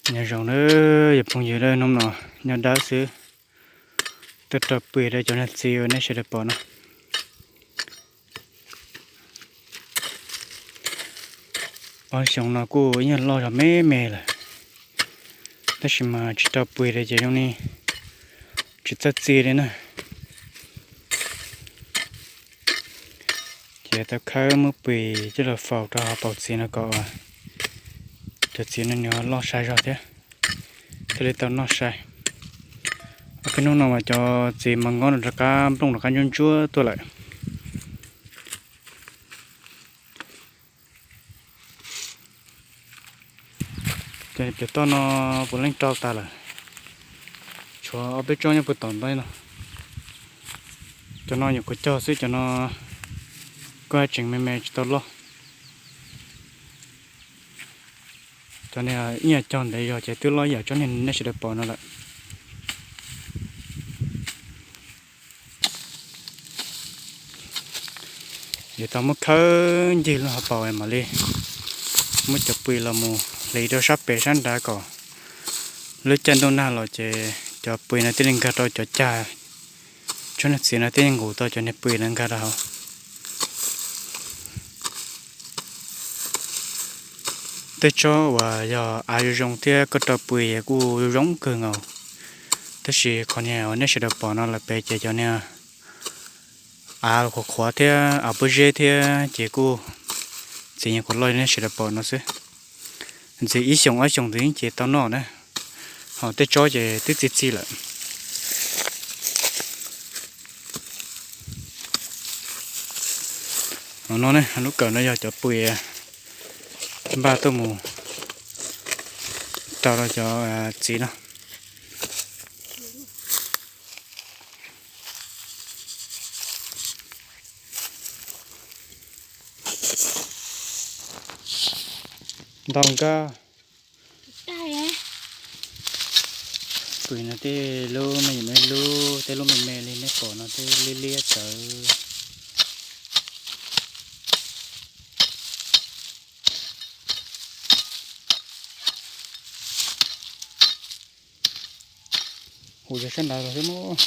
Nyob zoo na, yog phooj ywg, hnub no nyob dawb xwb, tuaj rau pw rau cov niag txiv uas nej sawv daws pom no. Ob xyoos no kuj ib nyuag loj zog me me lawm, tab sis mas tsis tau pw li ces zoo li tsis txawj txi li na. Ces tau khawb muab pw coj los faus rau hauv paus txiv no kom cov txiv no nws loj sai zog thiab, thiaj li tau noj sai. Ob peb hnub no mas cov txiv mas ngob no rov qab nplooj rov qab ntsuab ntsuab tuaj lawm. Ces cov toj no puav leej rau tas lawm, tshuav ob peb tsob nyob puag tom ntej no. Cov no nyuam qhuav cog xwb, cov no kuj tseem me me tsis tau loj. Cov niag ib nyuag cog ntev zog ces twb loj ib yam tsob niag nej sawv daws pom no lawm. Yuav tau muab khawb ncig lub hauv paus mam li muab cov pw los mus hliv rau sab pem sab nrad kom lub caij ntuj nag los ces cov pw no thiaj li nkag rau cov cag, tsob niag txiv no thiaj li nqus tau cov niag pw no nkag rau hauv. Tej tsob uas yog av zoo zoo thiab koj rau pw kuj zoo kawg nkaus, tab sis qhov niag uas nej sawv daws pom no lawm pem ces cov niag av qhuav qhuav thiab av pob zeb thiab ces kuj txiv nyuam qhuav loj li nej sawv daws pom no xwb. Ntxiv ib xyoos ob xyoos ntxiv ces tau noj na, ho tej tsob ces twb txi txi lawm. Hauv no ne, lub kawm no yog cov pw npaj tuaj mus rau rau cov txiv no. Ntau nkaj. Pw no tej lub me nyuam me lub, tej lub me me li nej pom no tej liab liab tsawv. Hu yog sab nrad los xwb mas.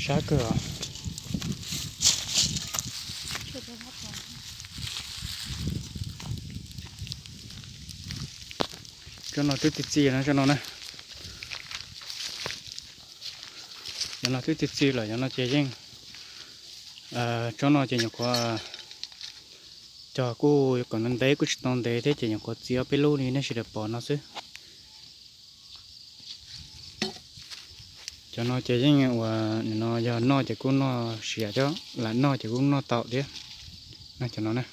Sab kawg os. Tsob no twb txi txi no, tsob no na. Yog no twb txi txi lawm, yog no ces yeej, tsob no ces nyuam qhuav cog kuj kom ntev ntev kuj tsis tau ntev thiab ces nyuam qhuav txi ob peb lub li nej sawv daws pom no xwb. Cov no ces yeej uas nim no yog noj ces kuj noj siav thiab, lam noj ces kuj noj tau thiab. Cov no na.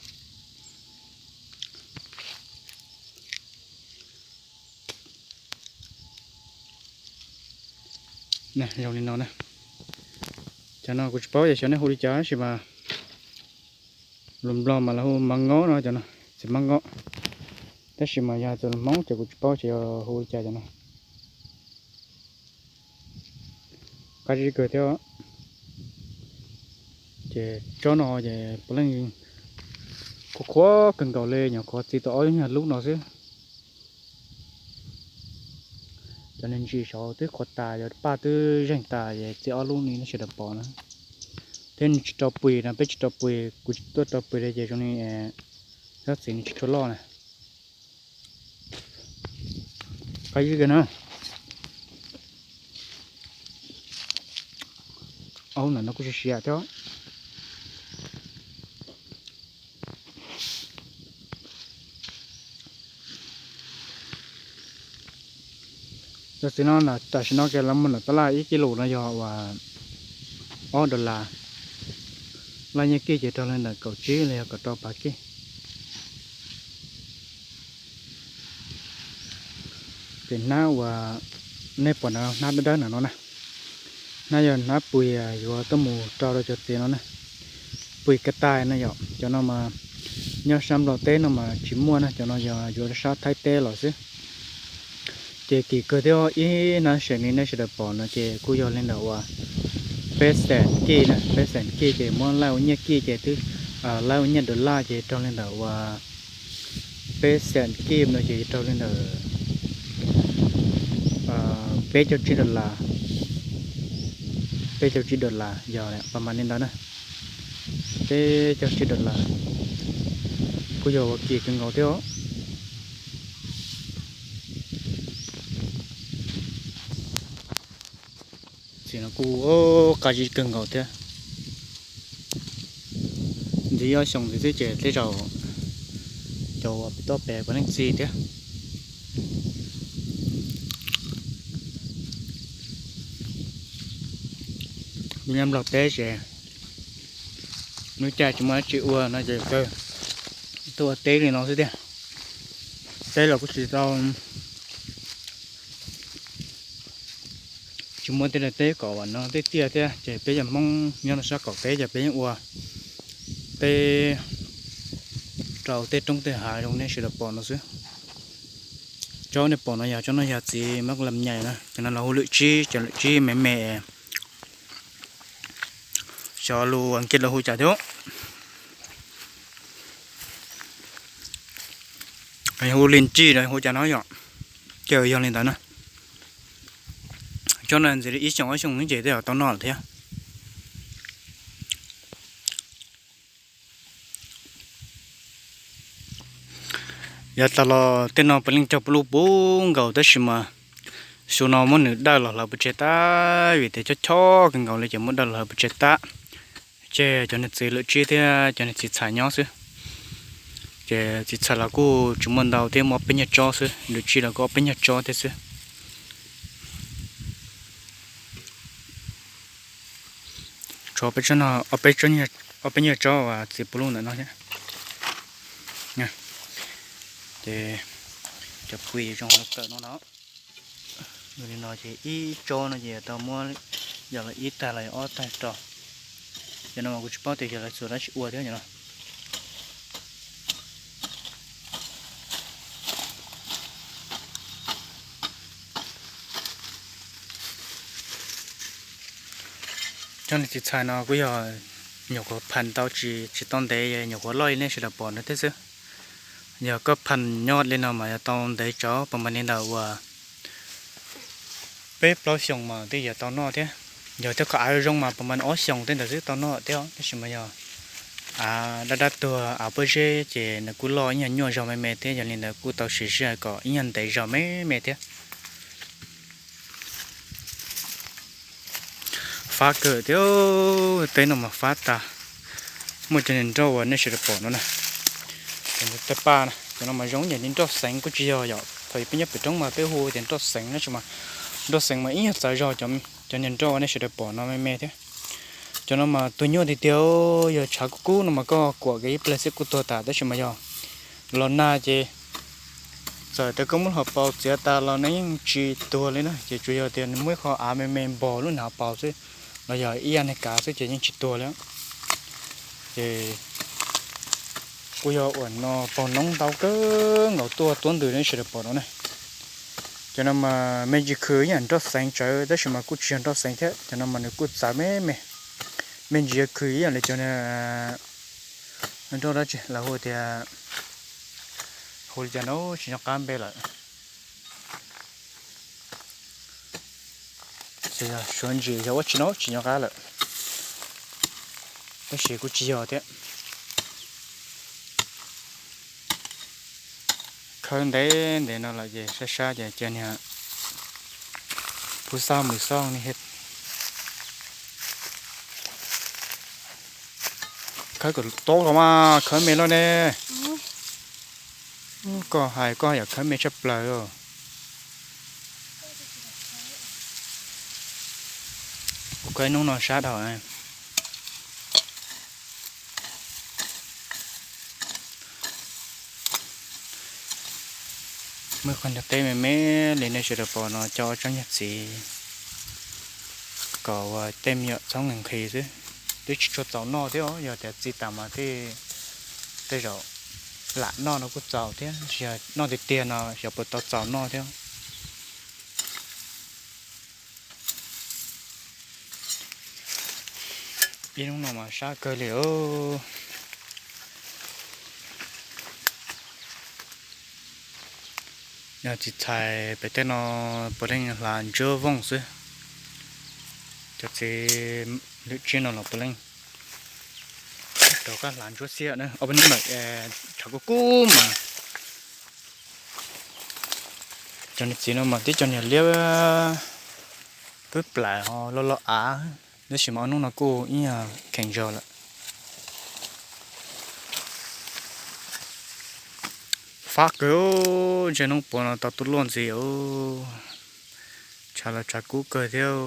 Zoo li no na. Cov no kuv tsis paub tias xyov nej hu li cas tab sis mas lus Nplog mas lawv hu mab ngob no, cov no txiv mab ngob. Tab sis mas yog hais tias lus Hmoob ces kuv tsis paub tias yog hu li cas cov no. Qab zib kawg thiab. Ces tsob no ces puav leej qhuav qhuav kawg nkaus li, nyuam qhuav txi tau ob nyuag lub no xwb. Cov niag ntsis saud twb qhuav tas, cov paj twb zeeg tas, ces txi ob lub li nej sawv daws pom na. Thiab nws tsis rau pis no, peb tsis rau pis, kuv tuaj rau pis li ces zoo li tsob txiv nws tsis tshua loj na. Qab zib kawg na. Aub, ntawm no kuj siav siav thiab. Cov txiv no tam sim no ces lawv muag ntawm tab laj ib kis lus no yog uas ob dollar. Laj nyiaj kij ces raug li ntawm kaum tsib los yog kaum rau pas kij. Ces hnab uas nej pom na, hnab dawb dawb ntawm no na, hnab yog hnab pw yuav tuaj mus rau rau cov txiv no na. Pw ka tais no yom, cov no mas nyob sab Nplog teb no mas tsis muaj na, cov no yog yuav sab Thaib teb los xwb. Ces kim kawg thiab, ib hnab seem li nej sawv daws pom no ces kuj yog li ntawm uas Peb xees kij na, peb xees kij ces muab laij ua nyiaj kij ces twb, laij ua nyiaj dollar ces raug li ntawm uas peb xees kij no ces raug li ntawm peb caug tsib dollar, peb caug tsib dollar yog pas mas li ntawd na, peb caug tsib dollar kuj yog ua kim kawg nkaus thiab os. Txiv no kuj qab zib kawg nkaus thiab. Ntxiv ob xyoos ntxiv xwb ces tej zaum cov uas pem toj pem puav leej txi thiab. Nyob Nplog teb ces lub caij tsis muaj dab tsi ua no ces kawg tuaj ua teb li no xwb tiag. Teb los kuj tsis tau, tsis muaj tej daim teb kom uas no tej tiaj thiab ces peb yog Hmoob nyob rau sab qaum teb ces peb yeej ua teb rau tej roob tej hav zoo nej sawv daws pom no xwb. Tsob nej pom no yog tsob no yog txiv mab lam nyais na, cov no los hu lwm tsib, cov lwm tsib me me, xyov lus Askiv los hu cas thiab. Hu li ntsij hu cas no yom, ces yog li ntawd na. Tsob no ntxiv li ib xyoos ob xyoos ces tej zaum tau noj lawm thiab. Yav tas los tej no puav leej cog puv lub puv nkaus tab sis mas xyoo no muab nws dawj los hlawv pov tseg tag vim tias chob chob kawg nkaus li ces muab dawj los hlawv pov tseg tag. Ces cov niag txiv lwm tsib thiab cov niag txiv txhais nyob xwb. Ces txiv txhais los kuj tsis muaj ntau thiab, muaj ob peb nyuag tsob xwb, lwm tsib los kuj ob peb nyuag tsob thiab xwb. Tshuav peb tsob no, ob peb nyuag tsob uas txiv puv lub ntawm no thiab. Ces cov pui zoo kawm no no. Li no ces ib tsob no ces tau muab yog los ib tag los yog ob tag rau. Cov no mas kuv tsis paub tias yog lawv txua dab tsi ua thiab no. Cov niag txiv txhais no kuj yog nyuam qhuav pham tau tsis tau ntev, nyuam qhuav loj li nej sawv daws pom no thiab xwb. Yog koj pham nyob li no mas yog tau ntev tsawv pas mas li ntawm uas peb plaub xyoos mas twb yuav tau noj thiab. Yog thiab kho av zoo mas pas mas ob xyoos tej ntawd xwb tau noj thiab, tab sis mas yog av dab dab tuag av pob zeb ces nws kuj loj ib nyuag nyuaj zog me me thiab, yog li ntawd kuj tau siv sij hawm kom ib nyuag ntev zog me me thiab. Fab kawg thiab, teb no mas fab tas. Muaj cov niag nroj uas nej sawv daws pom no na, cov niag paj na, cov no mas zoo ib yam li nroj xeev kuj tsis yog yom, thaum peb nyob pem roob mas peb hu tias nroj xeev tab sis mas nroj xeev mas ib nyuag txawv zog cov niag nroj uas nej sawv daws pom no me me thiab. Cov no mas tuag nyuaj tiag tiag, yog tshav kub kub no mas koj kuam kiag ib pliag xwb kuj tuag tas tab sis mas yog los nag ces txawm tias koj muab hauv paus txiav tas los nws yeej tsis tuag li na, ces tsuas yog tias nws muaj ib qho av me me npog lub niag hauv paus xwb, los yog ib yam niag kav xwb ces yeej tsis tuag li. Ces kuj yog uas no paug noob ntau kawg nkaus tuaj tuab ntws li sawv daws pom no na. Cov no mas me ntsis khw ib yam nroj xeev tsawv tab sis mas kuj tsis yog nroj xeev thiab, cov no mas nws kuj txawv me me. Me ntsis yuav khw ib yam li cov nroj dab tsi lawv hu tias, hu li cas no tsis nco qab npe lawm. Suav ntsis yog ua tsis no tsis nco qab lawm, tab sis kuj tsis yog thiab. Khawb ntev ntev no lawm ces sab sab ces cia niag pub xaj mus xoj ne. Khawb kom tau los mas khawb me loj ne. Koj hais koj yam khawb me tshaj plaws. Kuv khawb ib hnub no sab dhau. Muaj qhov nrog teb me me li nej sawv daws pom no coj ob tsob nyuag txiv kom ua tej me nyuam txhob nqhis nqhis xwb, twb tsis tshua txaus noj thiab os, yog tias txi tas mas tej zaum lam noj no kuj txaus thiab, tsis yog noj tiag tiag no xyov puas tau txaus noj thiab. Ib hnub no mas sab kawg li os. Yog tsis txhais pem tej no puav leej hlav ntsuab vooj xwb. Cov txiv lwm tsiab no los puav leej rov qab hlav ntsuab xiab na. Ob peb hnub no tshav kub kub mas cov niag txiv no mas tib cov niag liab pwb plaim ho loj loj av, tab sis mas ob hnub no kuj ib yam kheev zog lawm. Fab kawg, ntshe hnub puav no tau tuaj luaj ntxiv, tshav los tshav kub kawg thiab.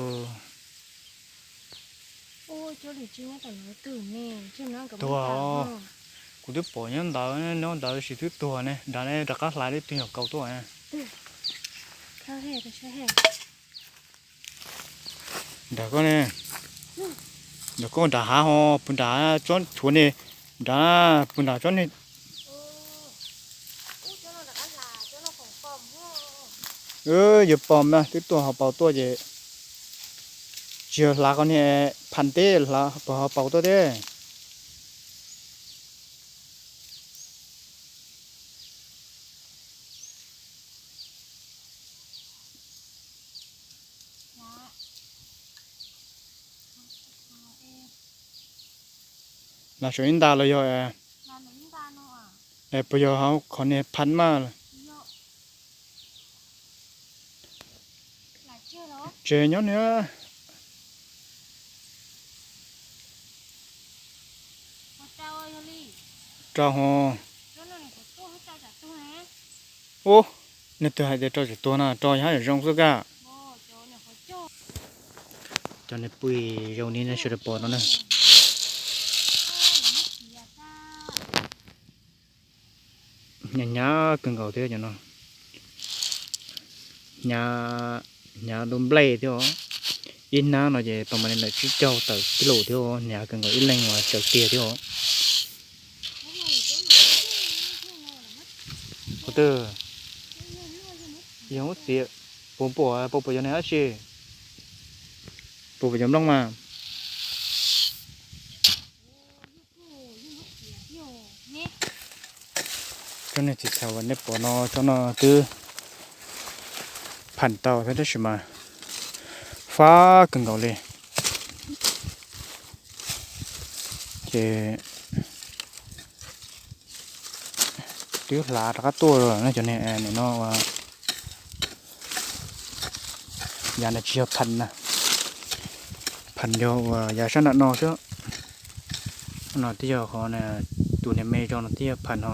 Tuag, kuv twb pom nyob ntawd, nyob ntawd tab sis twb tuag ne, nrad ne rov qab hlais twb twg nyuam kaus tuaj. Nrad koj ne, nrad koj nrad hav ho puag nrad tsob tshuav ne, nrad puag nrad tsob ne. Yuav pom mas twb tuaj ho paus tuaj ces tsis yog hlav qhov niag pham teb, hlav puag ho paus tuaj teb. Hlav saum ib nta los yog? Puas yog qhov niag pham mas? Tsev nyob niag rau ho. Ub, nws twb hais tias rau tsam tuag no, rau hab zoo xwb kaj. Cov niag pui zoo li nej sawv daws pom no na. Hnyav hnyav kawg nkaus thiab cov no. Hnyav, hnyav dua nplej thiab os. Ib hnab no ces tau mas li ntawm tsib caug tawm kis lus thiab os, hnyav kawg nkaus ib leeg mas tsaws tiag thiab os. Qhov twg? Yog ub txiv, puas puas puas puas yog niag dab tsi? Puas puas cov nplooj mas. Tsob niag txiv txhav uas nej pom no tsob no twb pham tau thiab tab sis mas fab kawg nkaus li. Ces twb hlav rov qab tuaj lawm na cov niag no. Yav no tsis yog pham na, pham yog uas yav sab nram no xwb. No twb yog qhov tus niag me zog no twb yog pham ho.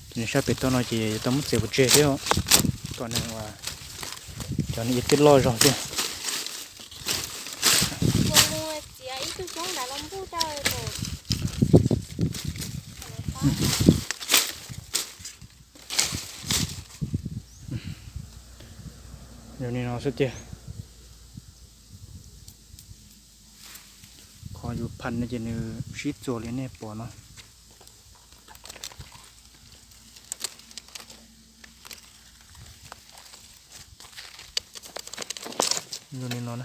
Ces nws sab pem toj no ces yuav tau muab txiav pov tseg thiab. Kom nws, cov nws twb loj zog thiab. Zoo li no xwb tiag. Qhov yus pham no ces nws sib txuas li nej pom no. Zoo li no na.